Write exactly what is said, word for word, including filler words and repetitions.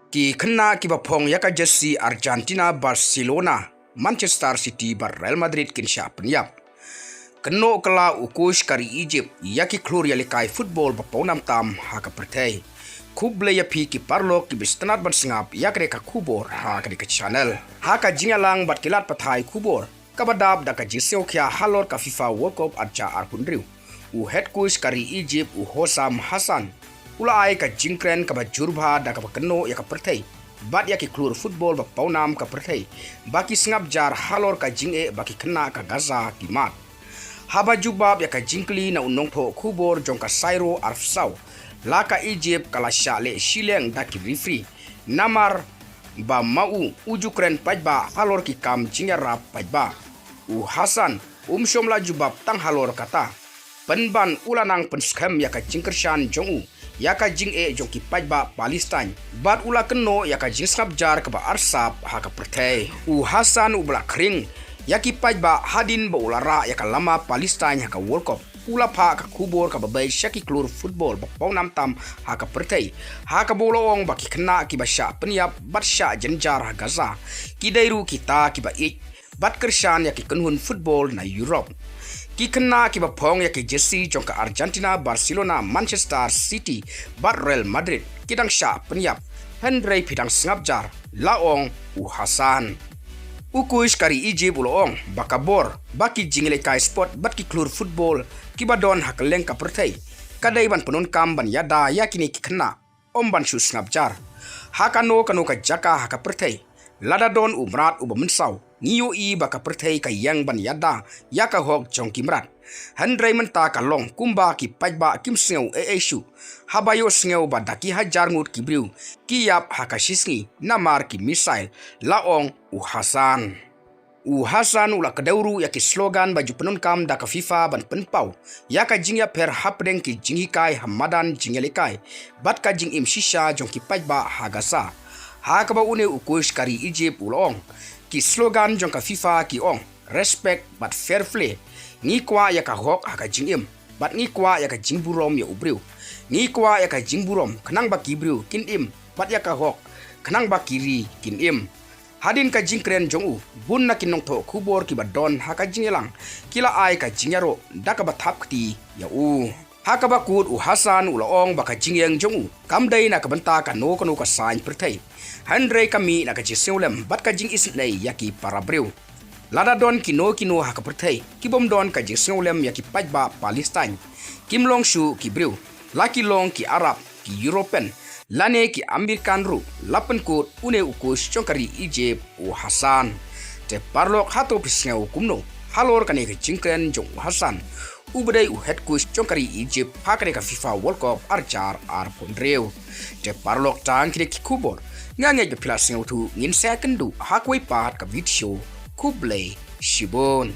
Ki khynnah kiba phong ïa ka jersey Argentina, Barcelona, Manchester City bad Real Madrid kin shah pynïap. Kynnoh kylla u coach ka ri Egypt ïa ki khlur ïalehkai football ba pawnam tam ha ka pyrthei. Khublei ïa phi ki paralok kiba sngewtynnat ban sngap ïa kane ka khubor ha kane ka channel. Ha ka jingïalang bad ki lad pathai khubor kaba dap da ka jingsngewkhia halor ka FIFA World Cup arhajar arphew hynriew, u head coach ka ri Egypt u Hossam Hassan u la ai ka jingkren kaba jur bha da kaba kynnoh ïa ka pyrthei bad ïa ki khlur football ba pawnam ka pyrthei ba ki sngap jar halor ka jingeh ba ki khynnah ka Gaza ki mad. Haba jubab ïa ka jingkylli na u nongthoh khubor jong ka Cairo Arab Sport, la ka Egypt ka la shah leh shiliang da ki referee namar ba ma u u ju kren paidbah halor ki kam jingïarap paidbah. U Hassan um shym la jubab tang halor kata, pynban u la nang pynskhem ïa ka jingkyrshan jong u ïa ka jingeh jong ki paidbah Palestine bad u la kynnoh ïa ka jingsngap jar kaba arsap ha ka pyrthei. U Hassan uba la khring ïa ki paidbah hadien ba u la rah ïa ka lama Palestine ha ka World Cup u la phah ka khubor kaba beit sha ki khlur football ba pawnam tam ha ka pyrthei, ha kaba u la ong ba ki khynnah kiba shah pynïap bad shah jynjar ha Gaza ki dei ruh kita kiba ïeit bad kyrshan ïa ki kynhun football na Europe. Ki khynnah kiba phong ïa ki jersey jong ka Argentina, Barcelona, Manchester City bad Real Madrid ki dang shah pynïap, hynrei phi dang sngap jar, la ong u Hassan. U coach ka ri Egypt u la ong ba ka bor ba ki jingïalehkai sport bad ki khlur football kiba don ha kylleng ka pyrthei ka dei ban pyndonkam ban ïada ïa kine ki khynnah, ym ban shu sngap jar. Ha kano kano ka jaka ha ka pyrthei, lada don u mrad uba mynsaw, ngi ïohi ba ka pyrthei ka ïeng ban ïada ïa ka hok jong ki mrad. Hynrei mynta ka long kumba ki paidbah kim sngew ei ei shuh haba ïohsngew ba da ki hajar ngut ki briew ki ïap ha ka shisngi namar ki missile, la ong u Hassan. U Hassan u la kdew ruh ïa ki slogan ba ju pyndonkam da ka FIFA ban pynpaw ïa ka jingïapher hapdeng ki jinghikai ha madan jingïalehkai bad ka jingim shisha jong ki paidbah ha Gaza. Ha kaba une u coach ka ri Egypt u la ong, ki slogan jong ka FIFA ki ong, respect bad fair play. Ngi kwah ïa ka hok ha ka jingim bad ngi kwah ïa ka jingburom ïa u briew. Ngi kwah ïa ka jingburom khnang ba ki briew kin im bad ïa ka hok khnang ba ki ri kin im. Hadien ka jingkren jong u, bun na ki nongthoh khubor kiba don ha ka jingïalang ki la ai ka jingïaroh da kaba thap kti ïa u. Ha kaba kut u Hassan u la ong ba ka jingïeng jong u kam dei na ka bynta kano kano ka saiñ pyrthei, hynrei ka mih na ka jingsngewlem bad ka jingisynei ïa ki para briew. Lada don kino kino ha ka pyrthei ki bym don ka jingsngewlem ïa ki paidbah Palestine, kim long shuh ki briew, la ki long ki Arab, ki European lane ki American ruh, la pynkut une u coach jong ka ri Egypt u Hassan. Te paralok, hato phi sngew kumno halor kane ka jingkren jong u Hassan uba dei u head coach jong ka ri Egypt ha kane ka FIFA World Cup arhajar arphew hynriew? Te paralok, tang kine ki khubor. Nga ngeit ba phi la sngewthuh, ngin sa ïakynduh ha kawei pat ka video. Khublei shibun.